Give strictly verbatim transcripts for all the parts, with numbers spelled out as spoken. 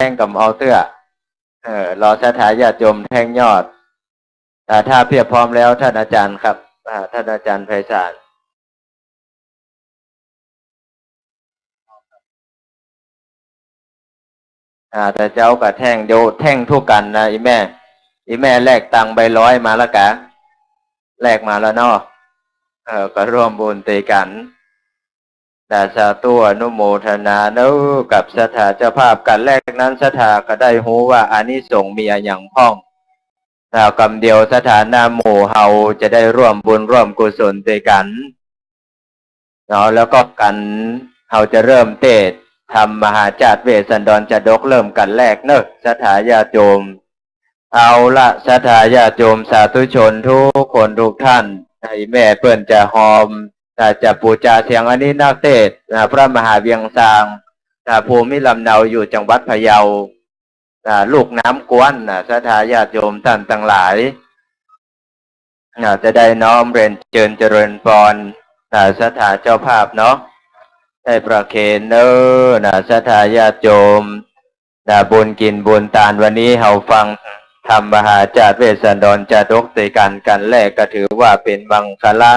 งกำเอาเตื้อ เออ รอศรัทธาญาติโยมแท่งยอด อ่า ถ้าเปียบพร้อมแล้ว ท่านอาจารย์ครับ อ่า ท่านอาจารย์ไพศาล อ่า แต่เจ้าก็แท่ง เดี๋ยวแท่งทุกกันนะ อีแม่ อีแม่แลกตังค์ใบร้อยมาแล้วกะ แลกมาแล้วเนาะ เออ ก็ร่วมบุญตวยกั๋น นะ สาธุ อนุโมทนาเนาะ กับศรัทธาเจ้าภาพ กั๋นแลกนั้นศรัทธาก็ได้ฮู้ว่าอานิสงส์มีอะหยังพ่อง นะ กำเดียวศรัทธาหน้าหมู่เฮาจะได้ร่วมบุญร่วมกุศลตวยกั๋น เนาะ แล้วก็กั๋น เฮาจะเริ่มเตศน์ธรรมมหาจาตุเวสสันดรจาดก เริ่มกั๋นแรกเนาะ ศรัทธาญาติโยม เอาละ ศรัทธาญาติโยมสาธุชนทุกคนทุกท่าน นะ อีแม่เปิ้นจะฮอม นะ จะปู๋จาเสียงอันนี้นักเตศน์ นะ พระมหาเวียงซาง นะ ภูมิลำเนาอยู่จังหวัดพะเยา นะ ลุ่มน้ำกวน นะ ศรัทธาญาติโยมต้านตังหลาย นะ จะได้น้อมเรียนเจิญเจริญปอน นะ ศรัทธาเจ้าภาพเนาะ ได้ประเคนเน้อ นะ ศรัทธาญาติโยม นะ บุญกิ๋นบุญตาน วันนี้เฮาฟังธรรมมหาจาตุเวสสันดรจาดกตวยกั๋น กั๋นแรกก็ถือว่าเป๋นมังคละ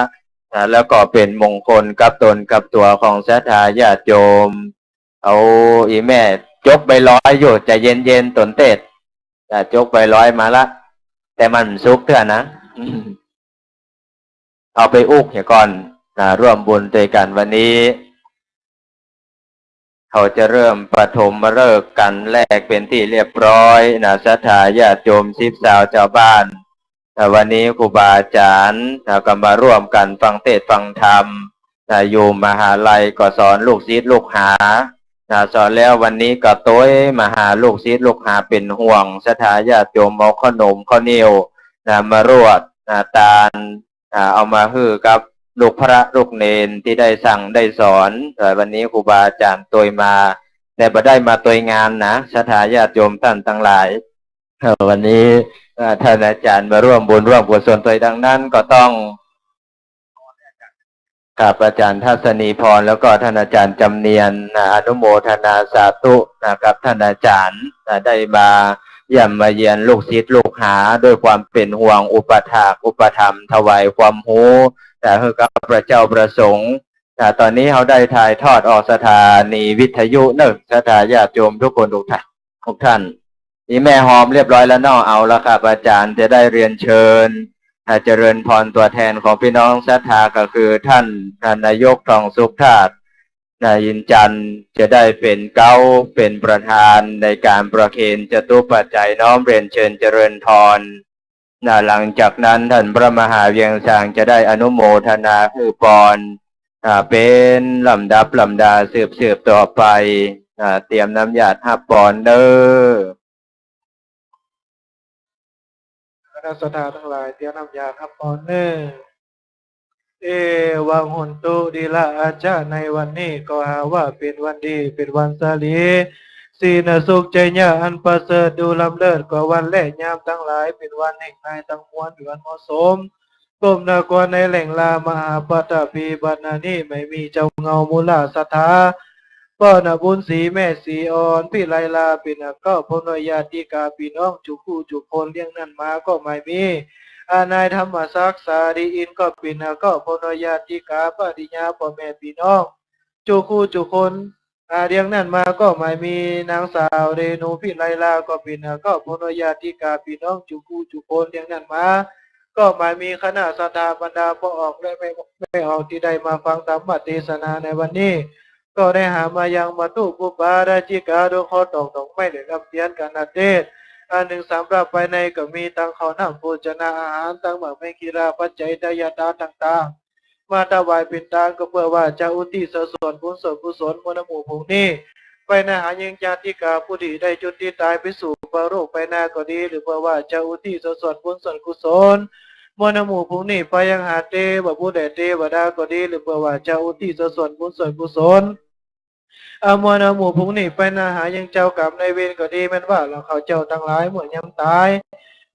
นะ แล้วก็เป๋นมงคลกับตนกับตั๋วของศรัทธาญาติโยม เอา อีแม่จกใบร้อยอยู่ ใจ๋เย็นๆ ต๋นเตศน์ นะ จกใบร้อยมาละ แต่มันสุกเตื้อนะ เอาไปอุ๊กเหียก่อน นะ ร่วมบุญตวยกั๋นวันนี้ เขาจะเริ่มปฐมฤกษ์กั๋นแรกเป๋นตี้เรียบร้อย นะ ศรัทธาญาติโยมสิบสาวเจ้าบ้าน นะ วันนี้ครูบาอาจ๋ารย์ นะ ก็มาร่วมกั๋นฟังเตศน์ฟังธรรม นะ อยู่มหาลัยก็สอนลูกศิษย์ลูกหา นะ สอนแล้ววันนี้ก็ตวยมาหาลูกศิษย์ลูกหาเป๋นห่วง ศรัทธาญาติโยมเอาเข้าหนมเข้าเหนี่ยว นะ มาลวก นะ ตาน อ่า เอามาหื้อกับลูกพระลูกเณรตี้ได้สั่งได้สอน เอ่อ วันนี้ครูบาอาจ๋ารย์ตวยมา แต่บ่ได้มาตวยงานนะ ศรัทธาญาติโยมต้านตังหลาย เอ่อ วันนี้ เอ่อ ต้านอาจ๋ารย์มาร่วมบุญร่วมกุศลตวย ดังนั้นก็ต้อง ครับ อาจ๋ารย์ทัศนีพร แล้วก็ต้านอาจ๋ารย์จำเนียน นะ อนุโมทนาสาธุ นะ กับต้านอาจ๋ารย์ นะ ได้มาเยี่ยมมาเยียนลูกศิษย์ลูกหา ด้วยความเป๋นห่วงอุปัฏฐากอุปถัมภ์ ถวายความฮู้ นะ หื้อกับพระเจ้าพระสงฆ์ นะ ต๋อนนี้เฮาได้ถ่ายทอดออกสถานีวิทยุเนาะ ศรัทธาญาติโยมทุกคนทุกท่าน ทุกท่าน นี่แม่ฮอมเรียบร้อยแล้วเนาะ เอาละครับ อาจ๋ารย์จะได้เรียนเชิญ อ่า เจริญพรตั๋วแทนของพี่น้องศรัทธาก็คือต้าน อ่า นายกทองสุขธาตุ นายอินจันทร์ จะได้เป๋นเก๊า เป๋นประธานในก๋านประเคนจตุปัจจัยน้อมเรียนเชิญเจริญพร นะ หลังจากนั้นต้านพระมหาเวียงซางจะได้อนุโมทนาหื้อปอน อ่า เป๋นลำดับลำดาสืบๆ ต่อไป อ่า เตรียมน้ำหยาดฮับปอนเน้อ คณะศรัทธาตังหลาย เตรียมน้ำหยาดฮับปอนเน้อ เอวัง โหนตุ ดีละอาจจะ ในวันนี้ก็หาว่าเป๋นวันดี เป๋นวันสาลี สีนสุขชัยยะอันประเสริฐ ดูล้ำเลิศกว่าวันและยามตังหลาย เป๋นวันแห่งนายตังมวล เป๋นวันเหมาะสม ก้มหน้าควรในแหล่งลา มหาปัตตภี บัดนานี้ ไม่มีเจ้าเงามูลศรัทธา ป้อหน้าบุญศรีแม่ศรีอ่อน พิไลลา เป๋นอาเก๊า พ่อน้อยญาติกาพี่น้อง จุกู้จุคน เลี้ยงนั้นมาก็ไม่มี อานายธรรมศักดิ์ สาลีอินทร์ ก็เป๋นอาเก๊า พ่อน้อยญาติกา ปริญญา ป้อแม่พี่น้อง จุกู้จุคน อ่า เลี้ยงนั้นมาก็ไม่มี นางสาวเรนู พิไลลา ก็เป๋นอาเก๊า พ่อน้อยญาติกาพี่น้อง จุกู้จุคน เลี้ยงนั้นมา ก็ไม่มี คณะศรัทธาบรรดาพ่อออกและแม่ แม่ออกตี้ได้มาฟังธรรมเทศนาในวันนี้ ก็ได้หามายังวัตถุปุปปาราชิกา โดยขอตอกดอกไม้และลำเตียนก๋านเตศน์ อันหนึ่งสำหรับภายในก็มีตังข้าวน้ำโภชนาอาหาร ตังหมากไม้กีฬา ปัจจัยทายทานต่างๆ มาถวายเป๋นตาน ก็เพื่อว่าจะอุทิศส่วนบุญส่วนกุศล มวลหมู่ฝูงนี้ ไปในหายังญาติกาผู้ตี้ได้จุติต๋ายไปสู่ปรโลกไปหน้าก็ดี หรือเพื่อว่าจะอุทิศส่วนบุญส่วนกุศล มวลหมู่ฝูงนี้ไปยังหาเตวบุตรและเตวดาก็ดี หรือเพื่อว่าจะอุทิศส่วนบุญส่วนกุศล อามวลหมู่ฝูงนี้ไปนาหายังเจ้ากรรมนายเวรก็ดี แม่นว่าเราข้าเจ้าตังหลายเมื่อยามต๋าย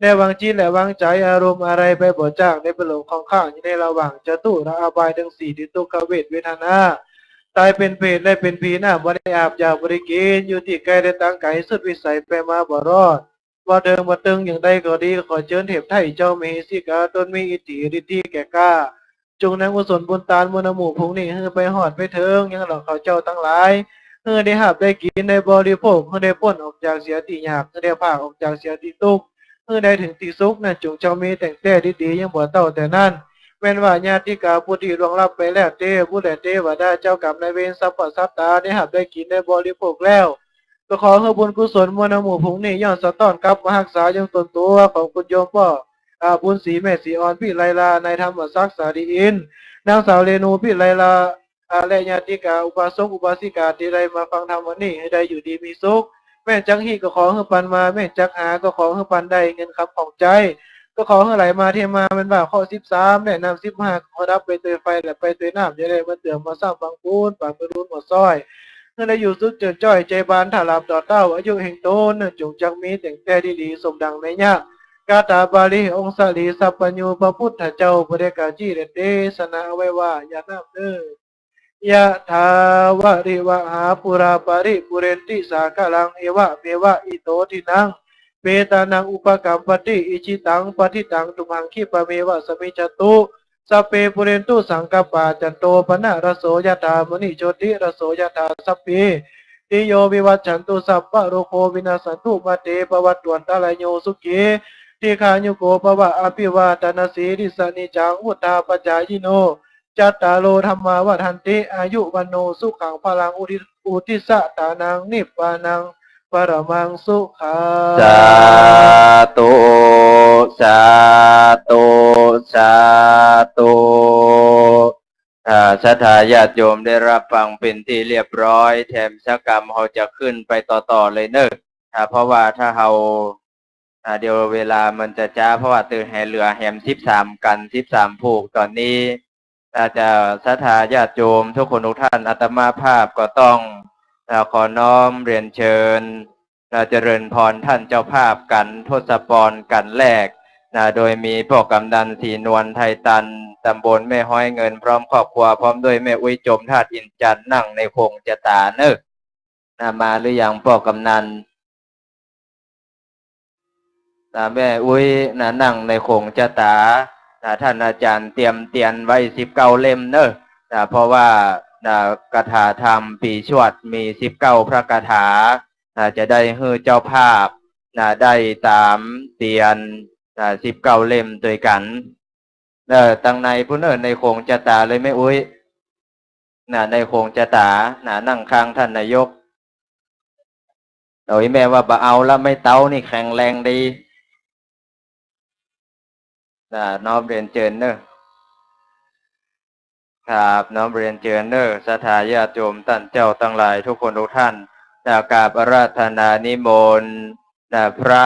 ได้วางจิตและวางใจ๋อารมณ์อะไรไปบ่จ๊าก ได้ไปหลงคล้องข้างอยู่ในระหว่างจตุรอบายตังสี่ คือทุกขเวทเวทนา ต๋ายเป๋นเปรตแลเป๋นผีน้ำบ่ได้อาบ ยาบ่ได้กิ๋น อยู่ตี้ไก๋แลตางไก๋ สุดวิสัยไปมาบ่รอด บ่เถิงบ่ตึงอย่างใดก็ดี ขอเจิญเทพไท้เจ้าเมหิสิกา ตนมีอิทธิฤทธิแก่กล้า จงนำกุศลบุญตานมวลหมู่ฝูงนี้ หื้อไปฮอดไปเถิงยังเหล่าข้าเจ้าตังหลาย หื้อได้ฮับได้กิ๋นได้บริโภค หื้อได้ป๊นออกจากเสียตี้ยาก หื้อได้พรากออกจากเสียตี้ตุ๊ก หื้อได้เถิงตี้สุขนั้น จงจักมีแต่งแต๊ดีๆ ยังบ่เต้าแต่นั้น แม่นว่าญาติกาผู้ตี้ล่วงลับไปแล้วเต๊ บุตรและเตวดาเจ้ากรรมนายเวรสรรพสัตตา ได้ฮับได้กิ๋นได้บริโภคแล้ว ก็ขอหื้อบุญกุศลมวลหมู่ฝูงนี้ ย้อนสะต้อนกลับมาฮักษายังตนตั๋วของคุณโยมป้อ อ่า บุญศรีแม่ศรีออน พิไลลา นายธรรมศักดิ์ สาลีอินทร์ นางสาวเรนู พิไลลา อ่า และญาติกา อุบาสกอุบาสิกา ตี้ได้มาฟังธรรมวันนี้ หื้อได้อยู่ดีมีสุข แม่นจักฮี้ก็ขอหื้อปันมา แม่นจักหาก็ขอหื้อปันได้ เงินคำของใจ๊ก็ขอหื้อไหลมาเทมา แม่นว่าเคราะห์สิบสามและน้ำสิบห้า ก็ขอดับไปตวยไฟและไปตวยน้ำ อย่าได้มาเตื้อมาซ้ำปางปูนปางกระดูนหมดซ้อย หื้อได้อยู่สุขเจิญจ้อยใจ๋บาน ถ้าหลาบต่อเต้า อายุแห่งตนนั้นจงจักมีแต่งแต๊ดีๆ สมดังในยะคาถาบาลี องค์สรีสัพพัญญูพระพุทธเจ้า ผู้ได้กล่าวจี้และเตสนาเอาไว้ว่า อย่างนั้นเน่อ ยะถาวะริวะหาปูราปะริปูเรนติสาคะลัง เอวะเมวะอิโตทินัง เปตานังอุปกัปปติ อิจิตังปัตถิตังตุมหัง คิปะเมวะสมมิจฉตุ สัพเพปูเรนตุสังกัปปา จันโตปะนะระโส ยะถา มะณิโชติระโส ยะถา สัพพีติโยวิวัชชันตุ สัพพะโรโควินัสสันตุ มาเตภวัตวันตะราโย สุขีทีฆายุโกภะ อภิวาทะนะสีลิสสะ นิจจังวุฑฒาปะจายิโน จัตตาโรธัมมาวัฑฒันติ อายุวัณโณสุขังพะลัง อุทิ อุทธิสสะฐานัง นิพพานัง ปะระมังสุขัง สาธุ สาธุ สาธุ อ่า ศรัทธาญาติโยมได้ฮับฟังเป๋นตี้เรียบร้อย แถมสักกำเฮาจะขึ้นไปต่อๆ เลยเน่อ อ่า เพราะว่าถ้าเฮา อ่า เดี๋ยวเวลามันจะจ๊า เพราะว่าเตื้อหื้อเหลือแหมสิบสามกั๋น สิบสามผูก ต๋อนนี้ อ่า จะศรัทธาญาติโยมทุกคนทุกท่าน อาตมาภาพก็ต้อง อ่า ขอน้อมเรียนเจิญ อ่า เจริญพรต้านเจ้าภาพกั๋น ทศปรกั๋นแรก นะ โดยมีป้อกำนันศรีนวล ไทยตัน ตำบลแม่ฮ้อยเงิน พร้อมครอบครัว พร้อมด้วยแม่อุ๊ย จมธาตุอินทร์จันทร์ นั่งในโขงจะต๋าเน่อ นะ มาหรือยังป้อกำนัน นะ แม่อุ๊ย นะ นั่งในโขงจะต๋า นะ ต้านอาจ๋ารย์เตรียมเตียนไว้สิบเก้าเล่มเน่อ นะ เพราะว่า นะ กถาธรรมปี๋ชวดมีสิบเก้าพระคาถา นะ จะได้หื้อเจ้าภาพ นะ ได้ต๋ามเตียน นะ สิบเก้าเล่มตวยกั๋น เออ ตังในปู้นเน่อ ในโขงจะต๋าเลยแม่อุ๊ย นะ ในโขงจะต๋า นะ นั่งข้างต้านนายก โอ้ย แม่ว่าบ่เอาละ แม่เต๊านี่แข็งแรงดี นะ น้อมเรียนเจิญเน่อ ครับ น้อมเรียนเจิญเน่อ ศรัทธาญาติโยมต้านเจ้าตังหลายทุกคนทุกท่าน นะ กราบอาราธนานิมนต์ นะ พระ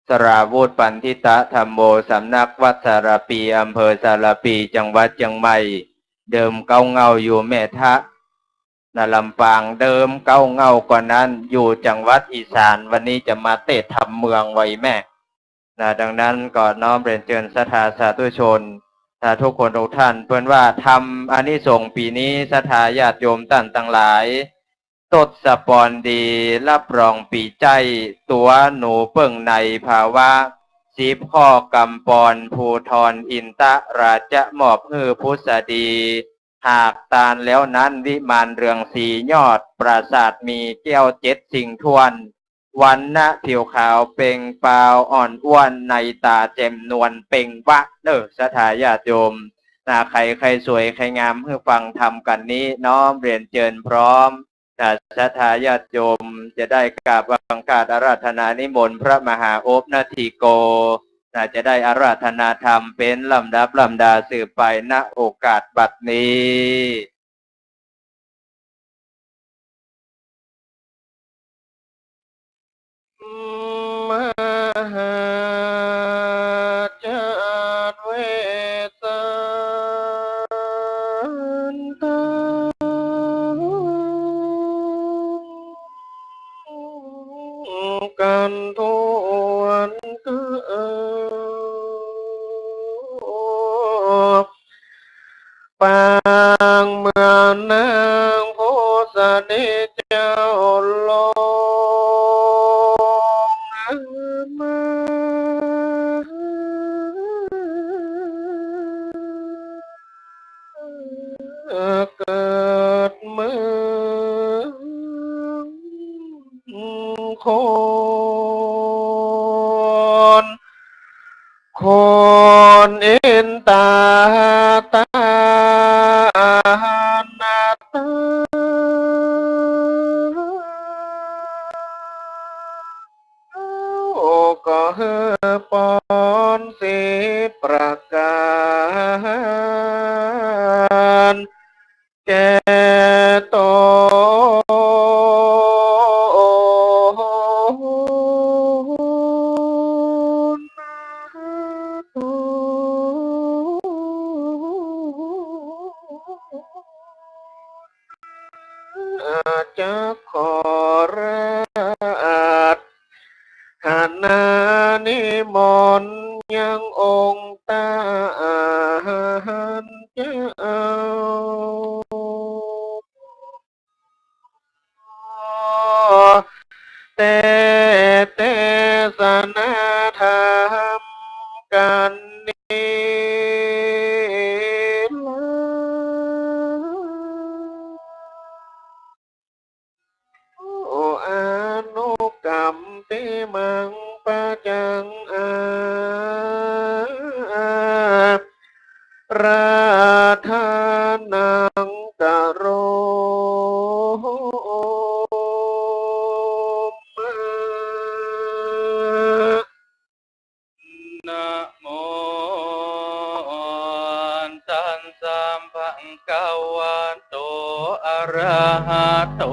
สราวุธปัณฑิตะธัมโม สำนักวัดสารภี อำเภอสารภี จังหวัดเจียงใหม่ เดิมเก๊าเหง้าอยู่แม่ทะ นะ ลำปาง เดิมเก๊าเหง้าก่อนนั้นอยู่จังหวัดอีสาน วันนี้จะมาเตะทำเมืองไว้แม่ นะ ดังนั้นก็น้อมเรียนเจิญศรัทธาสาธุชน นะ ทุกคนทุกท่าน เปิ้นว่าธรรมอานิสงส์ปี๋นี้ ศรัทธาญาติโยมต้านตังหลาย ทศปรดี รับรองปี๋ใจ๊ ตั๋วหนูเปิ้งในภาวะ สิบข้อกำปอน ภูธรอินทราชมอบหื้อผุสดี หากตานแล้วนั้น วิมานเรืองสียอด ปราสาทมีแก้วเจ็ดสิ่งถ้วน วรรณะผิวขาวเปล่งปลั่งอ่อนอ้วน ในต๋าแจ่มนวลเปล่งวาบเน่อ ศรัทธาญาติโยม นะ ใผใผสวยใผงามหื้อฟังธรรมกั๋นนี้ น้อมเรียนเจิญพร้อม นะ ศรัทธาญาติโยมจะได้กราบไหว้สักการะอาราธนานิมนต์พระมหาโอปนัตถิโก นะ จะได้อาราธนาธรรมเป๋นลำดับลำดาสืบไป ณ โอกาสบัดนี้ มหาจัตเวสสันตัง กันทวนเกิด ปางเมืองนา นี้เจ้าลงมา เกิดเมืองโคน โคนอินตาตานาตา ก็หื้อปอนสิบประก๋านแก่ต๋น จักขอราชนานิมนต์ยังองค์ต้านเจ้า เต เตสนาธรรมกัณฑ์นี้ลา โอ อนุกัมปิมัง ปัจจังอาราธนัง กะโรมะ นะโมตัสสะ ภะคะวะโต อะระหะโต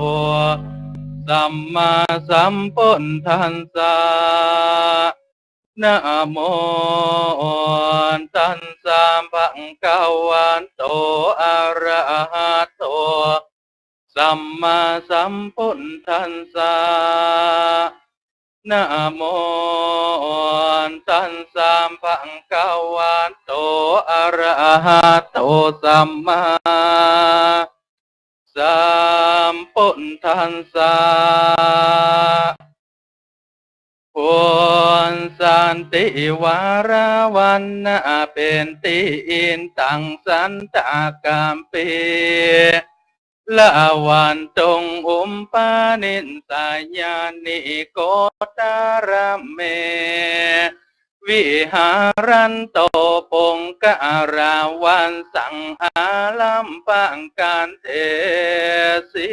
สัมมาสัมพุทธัสสะ นะโมตัสสะ ภะคะวะโต อะระหะโต สัมมาสัมพุทธัสสะ นะโมตัสสะ ภะคะวะโต อะระหะโต สัมมาสัมพุทธัสสะ ผลสันติวาระวัณณะ เป๋นตี้อิงตังสันตะกัมปิ ละวันตุง อุปปาณิสยานิโกตระเม วิหารันโต ปุงกะละวัสสัง อาลัมภะกัณเทสิ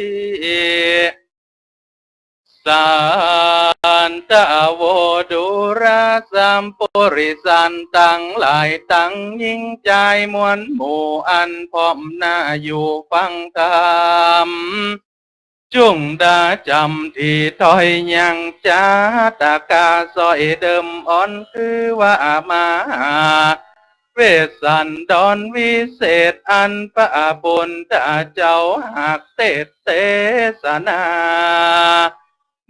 สันตะโว ดูราสัมปุริสัน ตังหลายตังญิงจายมวลหมู่ อันพร้อมหน้าอยู่ฟังธรรม จุ่งดาจ๋ำตี้ถ้อยยังจ๊า ตะกาสร้อยเดิมอ่อน คือว่ามหาเวสสันดรวิเศษ อันพระปุทธเจ้าหากเตสน์เตสนา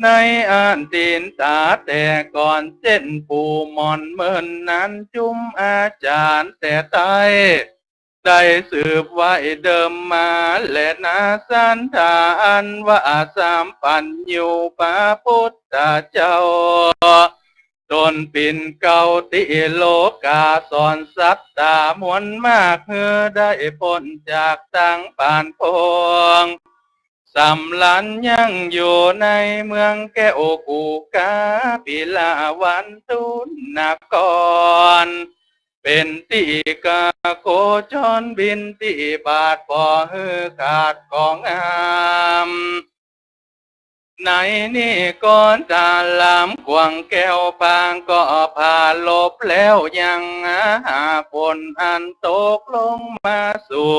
ในอดีตตาแต่ก่อน เจ้นปู่หม่อนเมินนั้น จุมอาจ๋ารย์แต่ใต้ ได้สืบไหว้เดิมมาแลนา สันธาอันว่าสัมปัญญูพระปุทธเจ้า ต๋นปิ่นเกล้าตี้โลก๋า สอนสัตตามวลมาก หื้อได้ป๊นจากตังปานภพ สำราญยังอยู่ในเมืองแก้วกุกา ปิลาวันตุนคร เป๋นตี้กาโคจรบิณฑบาต บ่หื้อขาดของงาม ในนี้ก็ตาลามกว้างแก้ว ปางก็ผาลบแล้ว ยังหาฝนอันตกลงมาสู่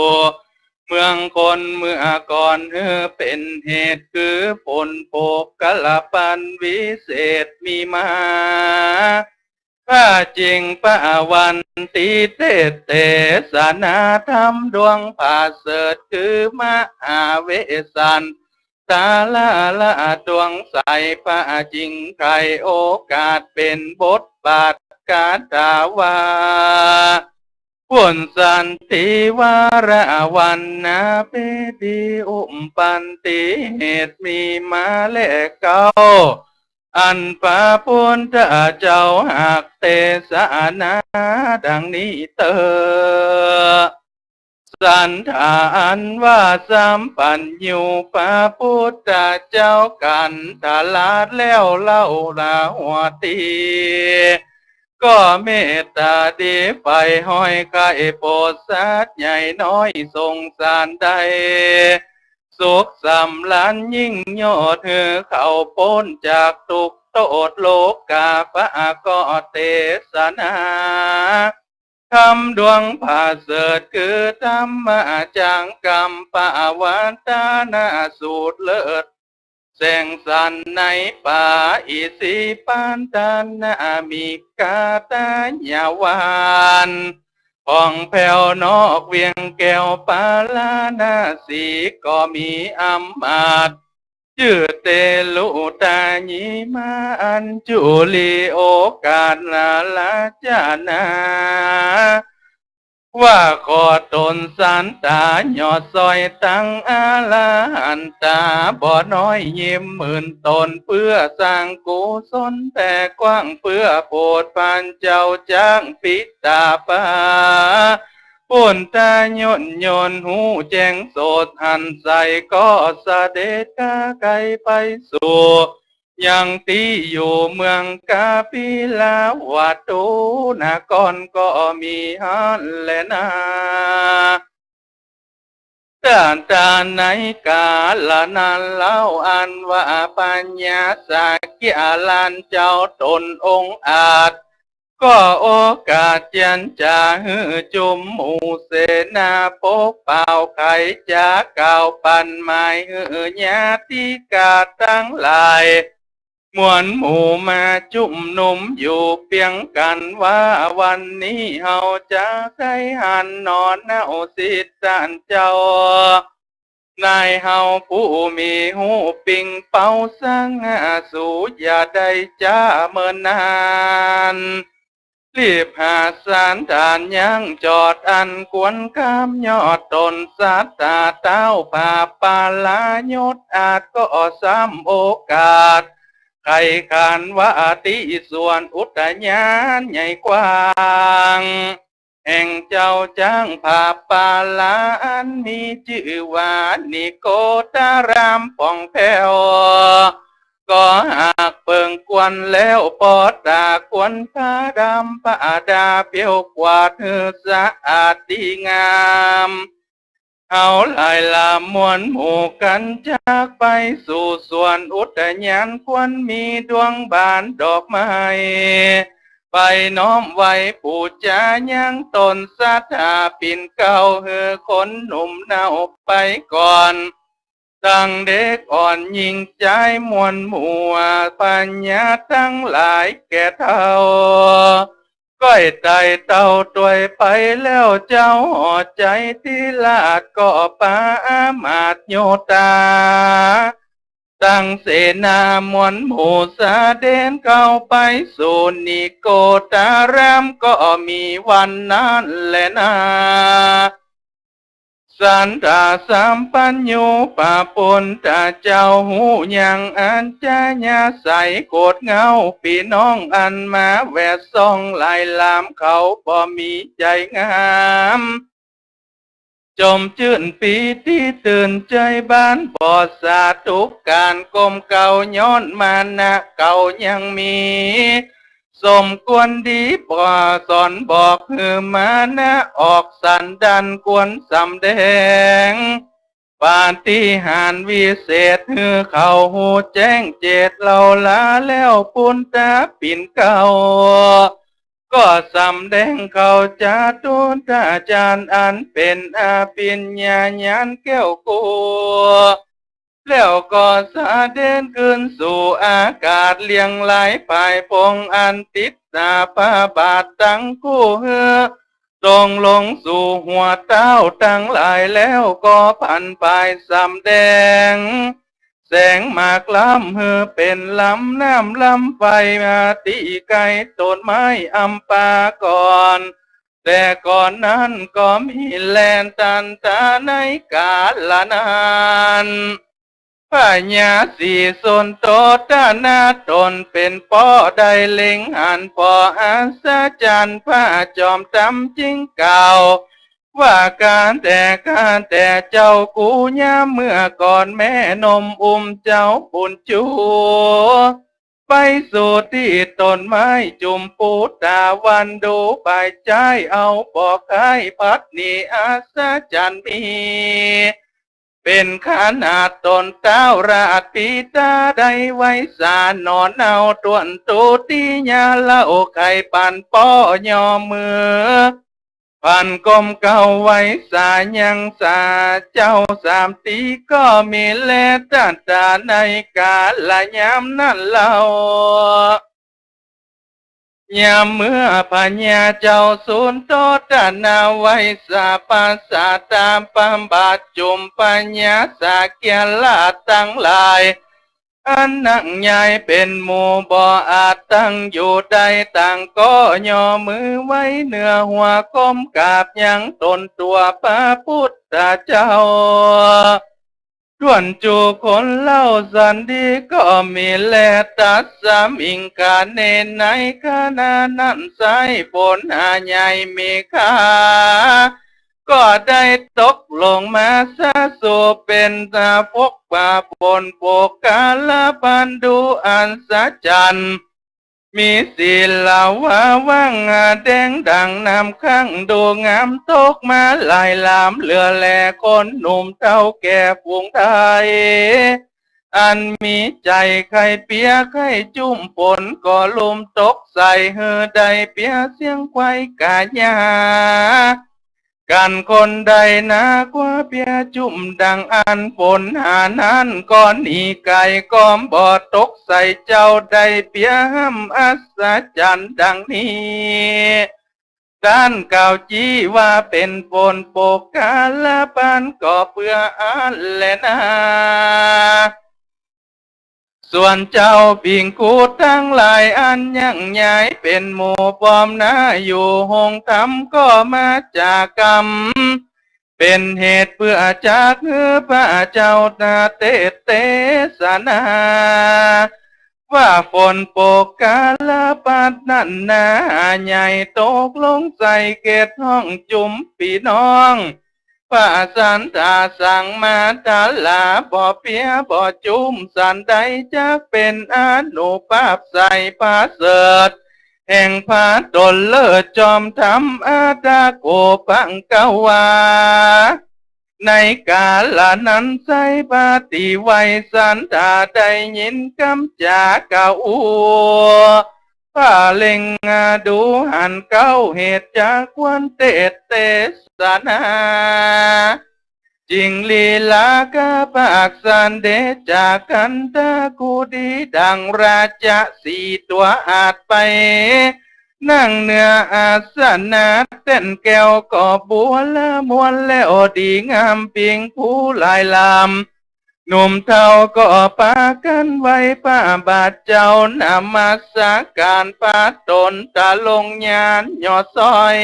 เมืองคนเมื่อก่อน หื้อเป๋นเหตุคือฝนโปกกะละปันวิเศษมีมา พระจิ่งพระวันตีเตสน์เตสนาธรรมดวงผาเสริฐ คือมหาเวสสันตาละละดวงใส พระจิ่งใค่โอกาสเป๋นบทบาทคาถาว่า ปุ้นสันติวาระวันนาเปดี อุปันติเหตุมีมาแลเก๊า อันพระปุทธเจ้าหากเตสนาดังนี้เต๊อะ สันธาอันว่าสัมปัญญูพระปุทธเจ้ากันทราชแล้วเล่านาหัวตี้ ก็เมตต๋าดีใฝ่ห้อยใค่โปรดสัตว์ใหญ่น้อยสงสารได้ สุขสำราญยิ่งยอดหื้อเขาป๊นจากตุ๊กข์โต้ษโลก๋า พระก็เตสนา ธรรมดวงประเสริฐคือธรรมจักกัปปวัตตนสูตรเลิศ แสงสันในป่าอิสิปัตตนมิกาทยาวัน ผ่องแผ้วนอกเวียงแก้วปาราณสี ก็มีอำมาตย์ จื้อเตลุตายีมาอัญจุลีโอกาสนาราจนา ว่าขอต๋นสันธายอดซ้อยตังอรหันต๋าบ่น้อยยิ่มหมื่นต๋น เปื้อสร้างกุศลแผ่กว้าง เปื้อโปรดปันเจ้าจักปิดต๋าพระปุทธญาณยนต์ฮู้แจ้งโสตหันใส ก็เสด็จก้าไกลไปสู่ ยังตี้อยู่เมืองกบิลวัตถุนครก็มีหั้นแลนา ตั๊ดตาในก๋าละนั้นเล่า อันว่าพญาสักกิราชเจ้าต๋นองอาจ ก็โอกาสเจียรจาหื้อจุมหมู่เสนาปกเป่าไขจ๋ากล่าวปันหมายหื้อญาติกาตังหลาย มวลหมู่มาจุมนุมอยู่เปียงกั๋นว่า วันนี้เฮาจะใค่หันหนอเน่าสิทธิ์ต้านเจ้า นายเฮาผู้มีฮู้ปิงเปาสังหาสู อย่าได้จ๊าเมินนาน รีบหาสันธานยังจอดอันควรคามยอดต๋นสัตธาเต้า พระปรายศอาจก็ซ้ำโอกาส ใค่ขานว่าตี้สวนอุทยานใหญ่กว้าง แห่งเจ้าจ๊างพระปาลาอันมีจื้อว่านิโคตารามผ่องแผ้ว ก็หากเปิงควรแล้วปอตาควรผ้าดำผ้าดาเปียวกวาดหื้อสะอาดดีงาม เฮาหลายลำมวลหมู่กั๋นจักไปสู่สวนอุทยานควรมีดวงบานดอกไม้ ไปน้อมไหว้ปู๋จายังต๋นสัตธาปิ่นเกล้าหื้อคนหนุ่มเน่าไปก่อน ตังเด็กอ่อนญิงจายมวลหมู่พญาตังหลายแก่เฒ่า ก้อยไต่เต้าตวยไปแล้วเจ้าหอใจ๋ทิราชก็ปาอามาตย์โยธา ตังเสนามวลหมู่เสด็จเข้าไปสู่นิโคตารามก็มีวันนั้นแลนา สันธาสัมปัญญูพระปุทธเจ้าฮู้ยังอัจฉริยะใส โกรธเหงาปี้น้องอันมาแวดส่องหลายลำ เขาบ่มีใจ๋งาม จมจื้นปีติตื่นใจ๋บาน บ่สาธุก๋านก้มเกล้า ย้อนมานะเก่ายังมี สมควรดีบ่สอนบอกหื้อมานะออกสันดานควรสำแดง ปาฏิหาริย์วิเศษหื้อเขาฮู้แจ้งเจตเล่าลาแล้วปุทธะปิ่นเกล้า ก็สำแดงเขาจตุตฌานอันเป๋นอภิญญาญาณแก้วกลัว แล้วก็เสด็จขึ้นสู่อากาศเลียงรายผายพงอันติดหน้าพระบาทตังคู่หื้อ ตรงลงสู่หัวเต้าตังหลายแล้วก็ผันผายสำแดง แสงหมากล้ำหื้อเป๋นลำน้ำลำไฟมาตี้ใก้ต้นไม้อัมปาก่อน แต่ก่อนนั้นก็มีแล ตันตาในกาละนั้น พญาศรีสุนโทตนะต๋นเป๋นป้อได้เล็งหันป้ออัศจรรย์ พระจอมธรรมจึงกล่าว ว่าข้าแต่ ข้าแต่เจ้ากู ยามเมื่อก่อนแม่นมอุ้มเจ้าบุญจู ไปสู่ตี้ต้นไม้จุมปู ตะวันดูไปจ้ายเอา บ่ใค่พัดหนี อัศจรรย์มี เป๋นขนาดต๋นเต๊าราชปิตาได้ไวสา หนอนเอาต้วนตูตี้ยาเล่า ใค่ปันป้อยอมือ ปันก้มเก้าไวสายังสาเจ้าสามตี้ ก็มีแล ตันตาในกาละยามนั้นเล่า ยามเมื่อพญาเจ้าสุนโทตนะไวสา ประสาทตามบำบัดจุมพญาสักยราชตังหลาย อันนั่งใหญ่เป๋นหมู่ บ่อาจตั้งอยู่ได้ ต่างก็ยอมือไว้เหนือหัว ก้มกราบยังต๋นตั๋วพระปุทธเจ้า ต้วนจูคนเล่าสันติ ก็มีแล ตัสมิงคาเณ ในขณะนั้นไส้ ฝนหาใหญ่มีค่า ก็ได้ตกลงมาสะสู่ เป๋นตาปกป่าฝน โปกกาละปันดูอัศจรรย์ มีสีลาวาว่างแดงดังน้ำขัง ดูงามตกมาหลายหลาม เหลือแลคนหนุ่มเฒ่าแก่ฝูงไทย อันมีใจ๋ใค่เปียใค่จุ่มฝน ก็ลุ่มตกใส่ หื้อได้เปียเสี้ยงควายก๋าหญ้า กั๋นคนใดนากว่าเปียจุ่มดังอั้น ฝนหานั้นก็หนีไก๋ ก็บ่ตกใส่เจ้า ได้เปียห้ำอัศจรรย์ดังนี้ ต้านกล่าวจี้ว่าเป๋นฝนโปกกาละปัน ก็เปื้ออั้นแลนา ส่วนเจ้าภิกขุตังหลายอันยังใหญ่เป๋นหมู่ปอมนาอยู่โฮงธรรมก็มาจากกำ เป๋นเหตุเปื้อจักหื้อพระเจ้าตาเตสน์เตสนา ว่าฝนโปกกาละปันนั้นนาใหญ่ตกลงใส่เขตห้องจุมปี้น้อง พระสันตาสังมาตลา บ่เปียบ่จุ่มสันใด จักเป๋นอานุภาพใสประเสริฐ แห่งพระต๋นเลิศจอมธรรมอัตตะโก ปังกวา ในกาละนั้นไส้พระติไวสันตาได้ยินกำจากล่าวอู้ พระเล็งดูหันเก้าเหตุจักควรเตสน์เตสนา จิ่งลีลากาปากสันเดชจากขันธกุฎี ดังราชสีห์ตั๋วอาจไป นั่งเหนืออาสนะแต้นแก้วก็บัวละมวลแล้วดีงาม ภิกขุหลายลำ หนุ่มเฒ่าก็ปากั๋นไหว้พระบาทเจ้า นมัสก๋านพระต๋นตะลงญาณยอดซ้อย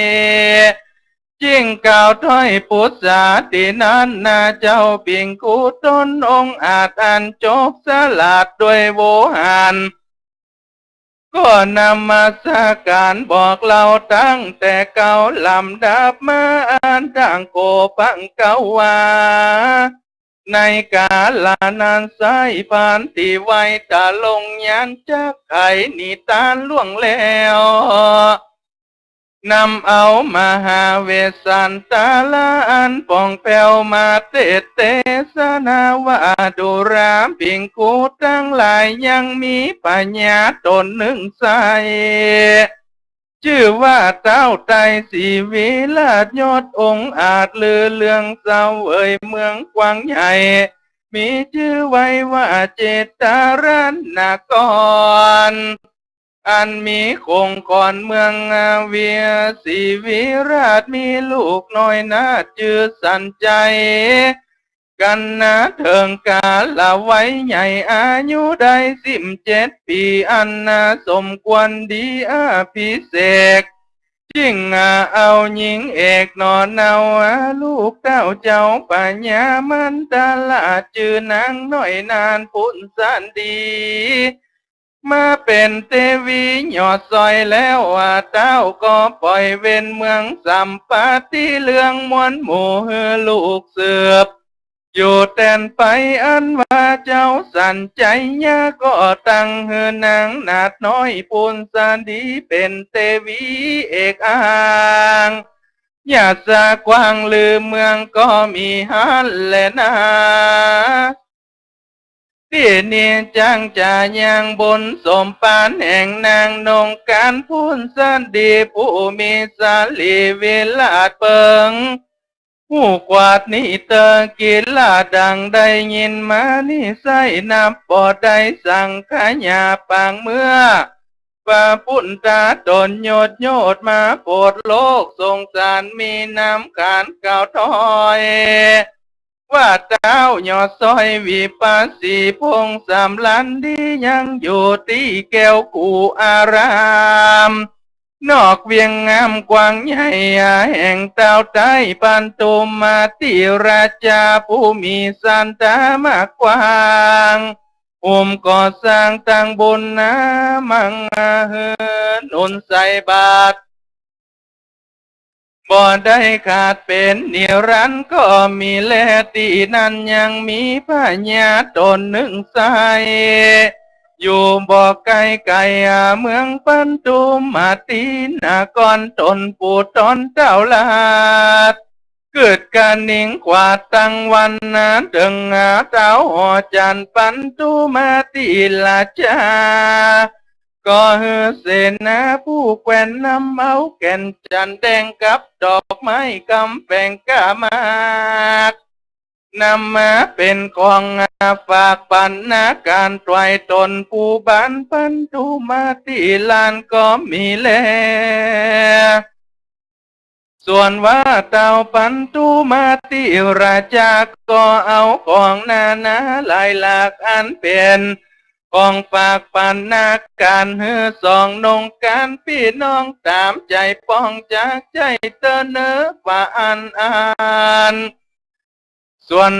จึ่งกล่าวถ้อยปุจฉาตี้นั้นนา เจ้าภิกขุต๋นองอาจอันจบสลาดด้วยโวหาร ก็นมัสก๋านบอกเล่าตั้งแต่เก๊าลำดับมา อัตตะโก ปังกวา ในกาละนั้นไส้พระติไวตะลงญาณจักไขนิทานล่วงแล้ว นำเอามหาเวสสันตะละอันป่องแผ้วมาเตสน์เตสนาว่า ดูราภิกขุตังหลาย ยังมีพญาต๋นนึ่งไส้ จื้อว่าเต๊าไตรศรีวิราชยอดองอาจ ลือเลื่องเสวยเมืองกว้างใหญ่ มีจื้อไว้ว่าเจตรณคร อันมีคงคอนเมืองเวียงศรีวิราช มีลูกน้อยนาจื้อสันชัย กั๋นนาเถิงกาละวัยใหญ่ อายุได้สิบเจ็ดปี๋ อันนาสมควรดีอภิเษก จึ่งเอาญิงเอกหน่อเนา ลูกเต้าเจ้าพญามันตราช จื้อนางน้อยนานปุ้นสันดี มาเป๋นเตวียอดสอยแล้ว เต้าก็ป่อยเว้นเมืองสัมปติ เรื่องมวลหมู่หื้อลูกสืบ อยู่แตนไป อันว่าเจ้าสันชัยยา ก็ตั้งหื้อนางนาฏน้อยปุ้นสันดี เป๋นเตวีเอกอ้าง ญาติสากว้างลือเมืองก็มีหั้นแลนา ตี้นี้จักจะยังบุญสมภารแห่งนางนงกรานต์ปุ้นสันดี ผู้มีสรีวิราชเปิง ฮู้กวาดนี้เต๊อะ กิ๋นลาดังได้ยินมานี้ ใส้นับบ่ได้สังขยาปางเมื่อ ว่าปุ้นต๋าต๋นโยดโยดมาโปรดโลกสงสาร มีน้ำขานกล่าวถ้อย ว่าเต้ายอดสอยวิปัสสีพงษ์สำราญดี ยังอยู่ตี้แก้วกู่อาราม นอกเวียงงามกว้างใหญ่ แห่งเต้าใต้ปันธุมาติราชา ผู้มีสันตามากกว้าง อุ้มก่อสร้างตั้งบุญนา มั่งหื้อหนุนใส่บาตร บ่ได้ขาดเป๋นนิรันดร์ก็มีแล ตี้นั้นยังมีพญาต๋นนึ่งใส้ อยู่บ่ไก๋ไก๋เมืองปันธุมาติ นครต๋นปู่ต๋นเต้าราช เกิดกานิงขวาดตังวันนา เถิงหาเต้าหอจันทร์ปันธุมาติราชา ก็หื้อเสนาผู้แคว่นนำเอาแก่นจันทร์แดงกับดอกไม้กำแปงก้ามาก นำมาเป๋นของฝากปันนาก๋าน ถวายต๋นผู้บานปันธุมาติราชก็มีแล ส่วนว่าเต้าปันธุมาติราชาก็เอาของนานาหลายหลาก อันเป๋นของฝากปันนาก๋าน หื้อสองนงกรานต์ปี้น้องต๋ามใจ๋ปองจากใจ๋เต๊อะเนอะ ว่าอั้นอั้น ส่วน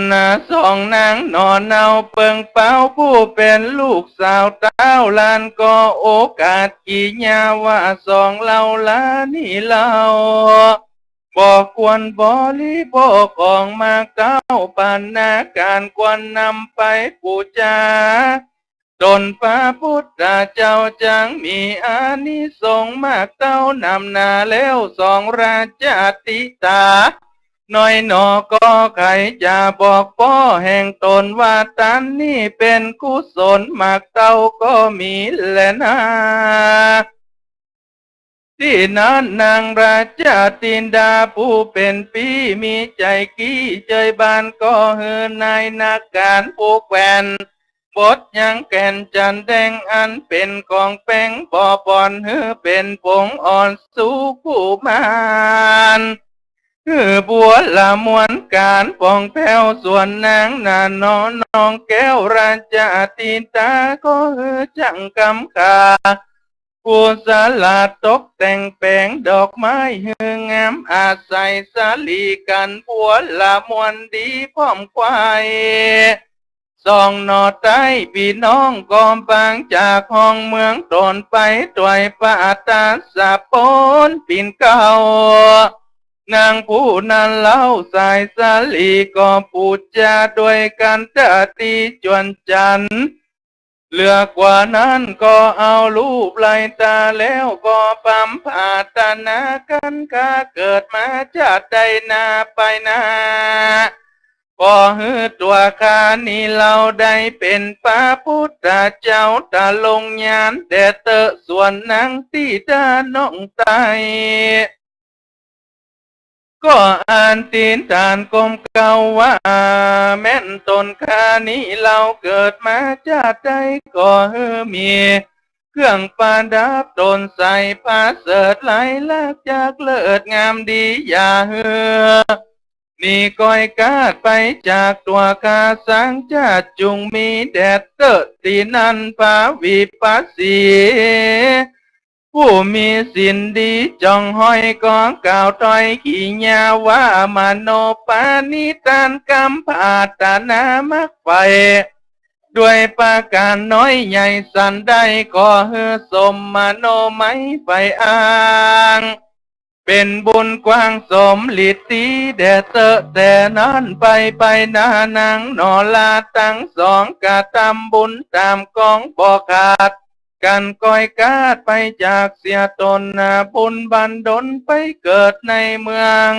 สองนางหน่อเนาเปิงเปา ผู้เป๋นลูกสาวเต้าหลาน ก็โอกาสกิยาว่าสองเหล่าหลานี้เล่า บ่ควรบริโภคของหมากเต้าปันนาก๋าน ควรนำไปปู๋จา ต๋นพระปุทธเจ้า จักมีอานิสงส์มากเต้านำหนาแล้ว สองราชาธิดาน้อยหนอ ก็ใค่จะบอกป้อแห่งต๋นว่า ตานนี้เป๋นกุศลมากเต้าก็มีแลนา ตี้นั้นนางราชาธิดาผู้เป๋นปี้มีใจ๋กี้เจยบาน ก็หื้อนายนาก๋านผู้แคว่น บดยังแก่นจันทร์แดงอันเป๋นของแปงบ่บ่อน หื้อเป๋นผงอ่อนสู่กุมาร หื้อบัวละมวลก๋านป่องแผ้ว ส่วนนางนาฏน้อยนางแก้วราชาธิดา ก็หื้อจั้งกำขา กุศลาตกแต่งแป๋งดอกไม้หื้องาม อาศัยสลีกั๋นบัวละมวลดีพร้อมไขว่ สองหน่อใต้ปี้น้องก็ปางจากห้องเมืองต๋นไป ตวยปะตาสะปนปิ่นเกล้า นางผู้นั้นเล่าสายสลีก็ปู๋จาด้วยกั๋นตะตี้จวนจันทร์ เหลือกว่านั้นก็เอาลูบไล่ต๋าแล้วก็ปรำผาตนากั๋น ข้าเกิดมาจาติใดนาไปหน้า ขอหื้อตั๋วข้านี้เล่าได้เป๋นพระปุทธเจ้าตรงญาณแต๊เต๊อะ ส่วนนางธิดาน้องใต้ ก็อธิษฐานก้มเกล้าว่า แม่นต๋นข้านี้เล่าเกิดมาจาติใด ขอหื้อมีเครื่องประดับต๋นใส่ ประเสริฐหลายหลากจากเลิศงามดี อย่าหื้อหนีก้อยคาดไปจากตั๋วข้าสักจาติ จุ่งมีแต๊เต๊อะตี้นั้นพระวิปัสสี ผู้มีศีลดีจ้องห้อยก็กล่าวถ้อยกิริยาว่า มโนปณิธานกำปรารถนามักใฝ่ ด้วยประก๋านน้อยใหญ่สันใด ขอหื้อสมมโนมัยใฝ่อ้าง เป๋นบุญกว้างสมฤทธิ์ดีแด่เต๊อะ แต่นั้นไปไปหน้านังหนอ ลาตังสองกระทำบุญต๋ามกองบ่ขาด กั๋นก้อยกาดไปจากเสียต๋นนา บุญบันดลไปเกิดในเมือง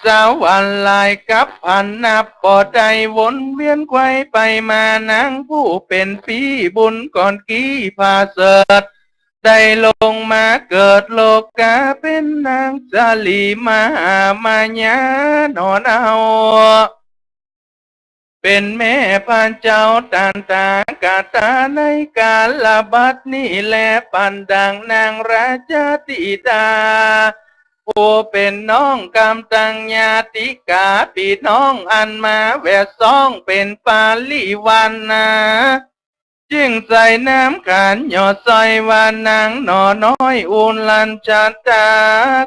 สวรรค์หลายกัปพันนับบ่ได้ วนเวียนไขว่ไปมา นางผู้เป๋นปี้บุญก่อนกี้ผาเสริฐ ได้ลงมาเกิดโลก๋า เป๋นนางสาลีมหามายาหนอเนา เป๋นแม่พระเจ้าตันตากาตา ในกาลบัดนี้แล ปันดังนางราชธิดา ผู้เป๋นน้องกำตังญาติกา ปี้น้องอันมาแวดซ้องเป๋นปริวารนา จึงใส่นามขานยอดสร้อยว่านางหนอน้อยอุรัญชตา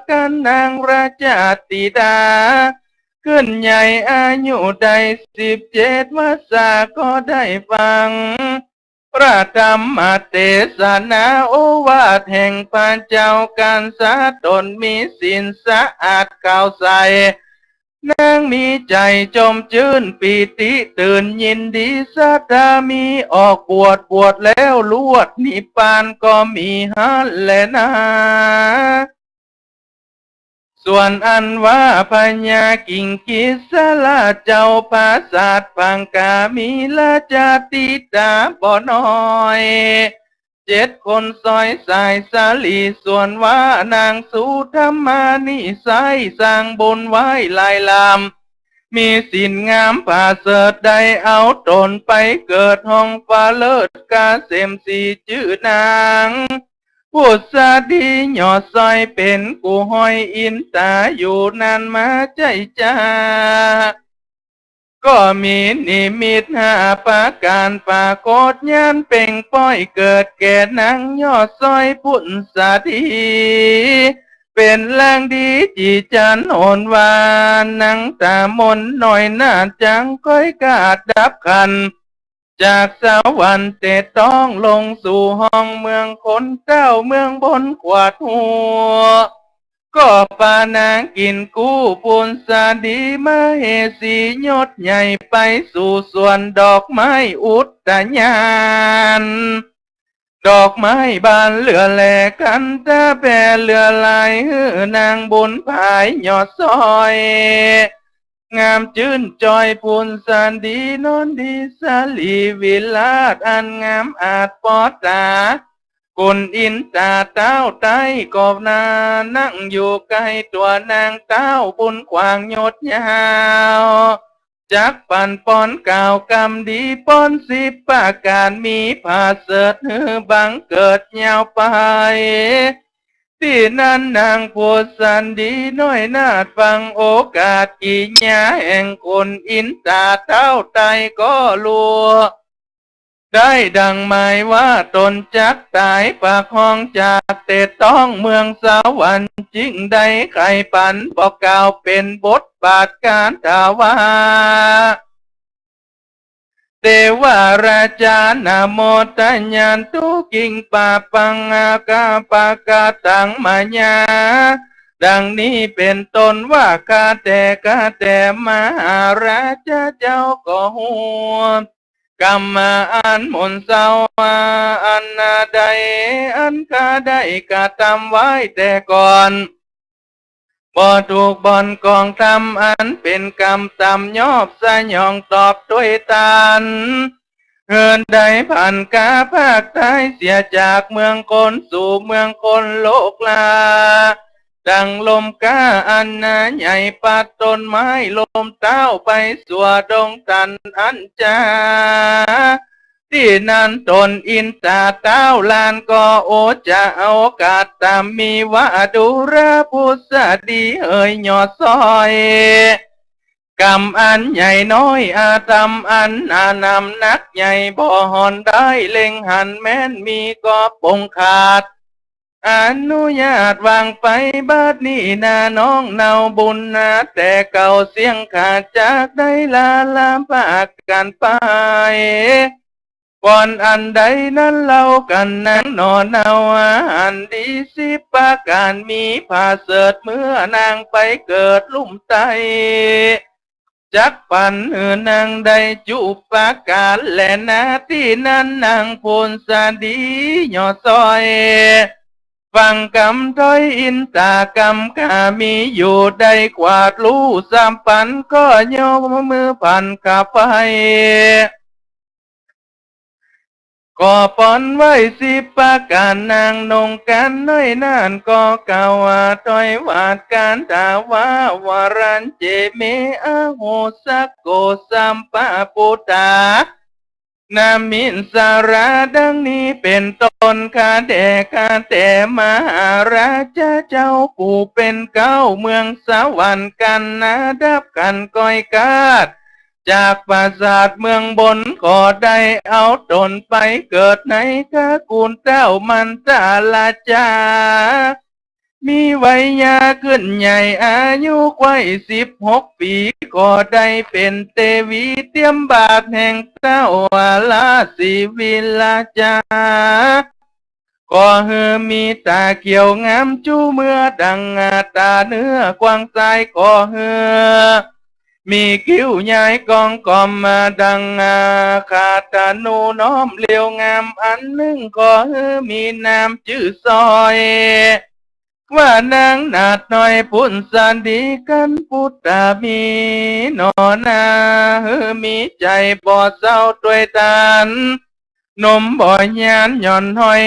กั๋นนางราชธิดา ขึ้นใหญ่อายุได้สิบเจ็ดวรรษา ก็ได้ฟังพระธรรมเตสนา โอวาทแห่งพระเจ้ากั๋นสา ต๋นมีศีลสะอาดขาวใส นางมีใจ๋จมจื้นปีติตื่นยินดี ศรัทธามีออกบวช บวชแล้วลวดนิพพานก็มีหั้นแลนา ส่วนอันว่าพญากิ่งกิสสาราเจ้าปราสาทพังกา มีราชธิดาบ่น้อย เจ็ดคนสอยสายสาลี ส่วนว่านางสุธรรมานิไสย สร้างบุญไว้หลายล้ำ มีศีลงามผาเสริฐ ได้เอาต๋นไปเกิดห้องฟ้าเลิศ กาเสมสีจื้อนาง ผุสดียอดสร้อย เป๋นกู้ห้อยอินตาอยู่นั้นมาใจ้จ้า ก็มีนิมิตห้าประก๋าน ปรากฏญาณเปล่งป้อย เกิดแก่นางยอดสร้อยผุสดี เป๋นลางดีจี๋จันโหนหวาน นางต๋ามนน้อยนาฏ จั้งก้อยกาดดับขัน จากสวรรค์เตะต้องลงสู่ห้องเมืองคนเต้า เมืองบนขวาดหัว ก็ปานางกิ๋นกู้ผุสดี มเหสียศใหญ่ ไปสู่สวนดอกไม้อุทยาน ดอกไม้บานเหลือแล ขันธะแผ่เหลือหลาย หื้อนางบุญผายยอดสร้อย งามจื้นจ้อยผุสดี นอนดีสาลีวิราชอันงามอาจปอต๋า กุณอินตาเต้าไต้ก็นา นั่งอยู่ใก้ตั๋วนางเต้าบุญขวางยศยาว จักปันป้อนกล่าวกำดี ป้อนสิบประก๋าน มีผาเสริฐหื้อบังเกิดยาวไป ตี้นั้นนางผุสดีน้อยนาฏ ฟังโอกาสกิริยาแห่งกุณอินตาเต้าไต้ก็ฮู้ ได้ดังหมายว่าต๋นจักต๋ายปากห้องจากเตะต้องเมืองสวรรค์ จึงได้ใค่ฝันบอกกล่าวเป๋นบทบาทคาถาว่า เตวาราชานะโมทะยันตุ ขิงปาปังอาคาปะกะตังมายา ดังนี้เป๋นต้นว่า ข้าแต่ ข้าแต่ มหาราชาเจ้าก็ฮู้ กรรมอันหมุนเศร้าอันนาใด อันข้าได้กระทำไว้แต่ก่อน บ่ถูกบ่อนกองธรรม อันเป๋นกรรมต่ำยอบสยองตอบตวยตัน เหินได้ผันกาภาคตายเสียจากเมืองคนสู่เมืองคนโลกลา ดังลมก้าอันนาใหญ่พัดต้นไม้ ลมเต้าไปสั่วดงตันอันจา ตี้นั้นต๋นอินตาเต้าหลานก็โอจะโอกาสต๋ามมีว่า ดูราผุสดีเหยยอดสร้อย กรรมอันใหญ่น้อย อาธรรมอันหนานำหนักใหญ่ บ่ห่อนได้เล็งหันแม้น มีก็ปงขาด อนุญาตวางไปบัดนี้นา น้องเนาบุญนา แต่เก่าเสี้ยงข้าจักได้ลาลาพากั๋นไป ก่อนอันใดนั้นเล่ากั๋นนางหน่อเนา อันดีสิบประก๋าน มีผาเสริฐเมื่อนางไปเกิดลุ่มใต้ จักปั๋นหื้อนางได้จุประก๋านแลนา ตี้นั้นนางผุ้นสาดีหย่อซอย ฟังกำถ้อยอินต๋ากำ ข้ามีอยู่ได้ขวาดลู่สามปั๋น ก็ยกมือปั๋นข้าไป ขอป๋อนไว้สิบประก๋าน นางนงก๋านน้อยนั้น ก็กล่าวว่าถ้อยวาดก๋านถวายวารัญเจ เม อโหสะโก สัมปะปุตตา นามิสรา ดังนี้เป๋นต้น ข้าแด่ ข้าแต่มหาราชาเจ้า ผู้เป๋นเก๊าเมืองสวรรค์ กั๋นนาดับกั๋นก้อยกาด จากปราสาทเมืองบน ขอได้เอาต๋นไปเกิดในตระกู๋ลเต้ามันตาราจา มีวัยยาขึ้นใหญ่ อายุไขว้สิบหกปี๋ ขอได้เป๋นเตวีเตียมบาทแห่งเต้าราศีวิราชา ขอหื้อมีต๋าเขียวงามจู๋เมือดังต๋าเนื้อกวางสาย ขอหื้อมีคิ้วใหญ่กองกอมดังขาธนู น้อมเหลียวงามอันนึ่ง ขอหื้อมีนามจื้อซอย ว่านางนาฏน้อยผุ้นสาดี กัณฑุตตามีหน่อนา หื้อมีใจ๋บ่เศร้าตวยตาน นมบ่ยานหย่อนห้อย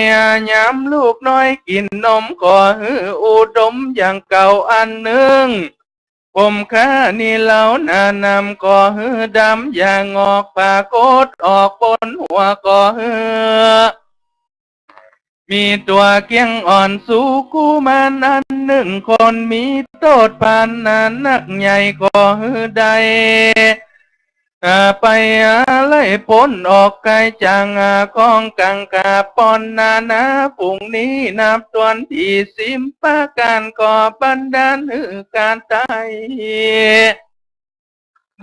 ยามลูกน้อยกิ๋นนม ขอหื้ออุดมอย่างเก่าอันนึ่ง ผมข้านี้เล่าหนานำ ขอหื้อดำอย่างออก ผากดออกบนหัว ขอหื้อ มีตั๋วเกี้ยงอ่อนสู่กุมารอันนึ่ง คนมีโต้ษปานนานักใหญ่ ขอหื้อได้ อ่า ไป อ่า ไล่ป๊นออกไกลจาก อ่า ของกังขา ป้อนนานาฝูงนี้ นับต๋วนตี้สิบประก๋าน ขอบันดาลหื้อก๋านต๋าย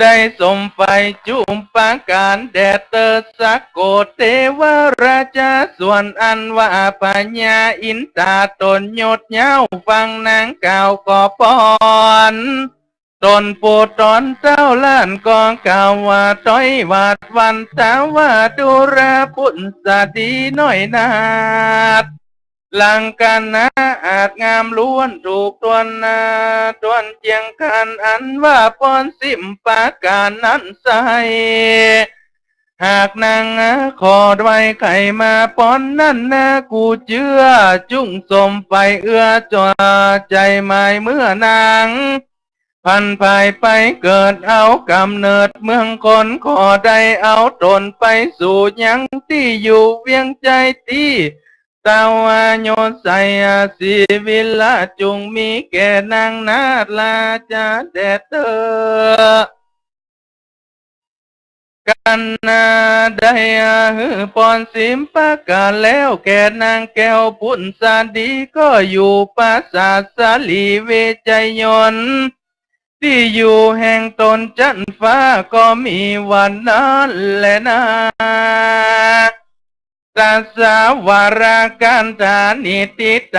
ได้สมใฝ่จุประก๋านแด่เต๊อะ สะโกเตวราชา ส่วนอันว่าพญาอินต๋าต๋นยศยาว ฟังนางกล่าวขอปอน ต๋นผู้ต๋นเต้าหลานก็กล่าวว่า ถ้อยวาดวันต๋าว่า ดูราผุ้นสาดีน้อยนาฏ หลังกั๋นนาอาจงามล้วนถูกต๋วนนา ต๋วนเจียงกั๋น อันว่าปอนสิบประก๋านนั้นใส่ หากนางขอไว้ใค่มาปอนนั้นนา กูเจื้อจุ่งสมใฝ่เอื้อจ๋อใจ๋หมายเมื่อนาง พันภายไปเกิดเอาก๋ำเนิดเมืองคน ขอได้เอาต๋นไปสู่ยังตี้อยู่เวียงใจ๋ตี้ ตาวาโยไสยศรีวิลาจุ่งมีแก่นางนาฏราชาแด่เต๊อะ กั๋นนาได้หื้อปอนสิบประก๋านแล้วแก่นางแก้วผุ้นสาดี ก็อยู่ปราสาทสาลีเวชยนต์ ตี้อยู่แห่งต๋นจั๊นฟ้าก็มีวันนั้นแลนา ตัสสะวารากันธานิ ทิต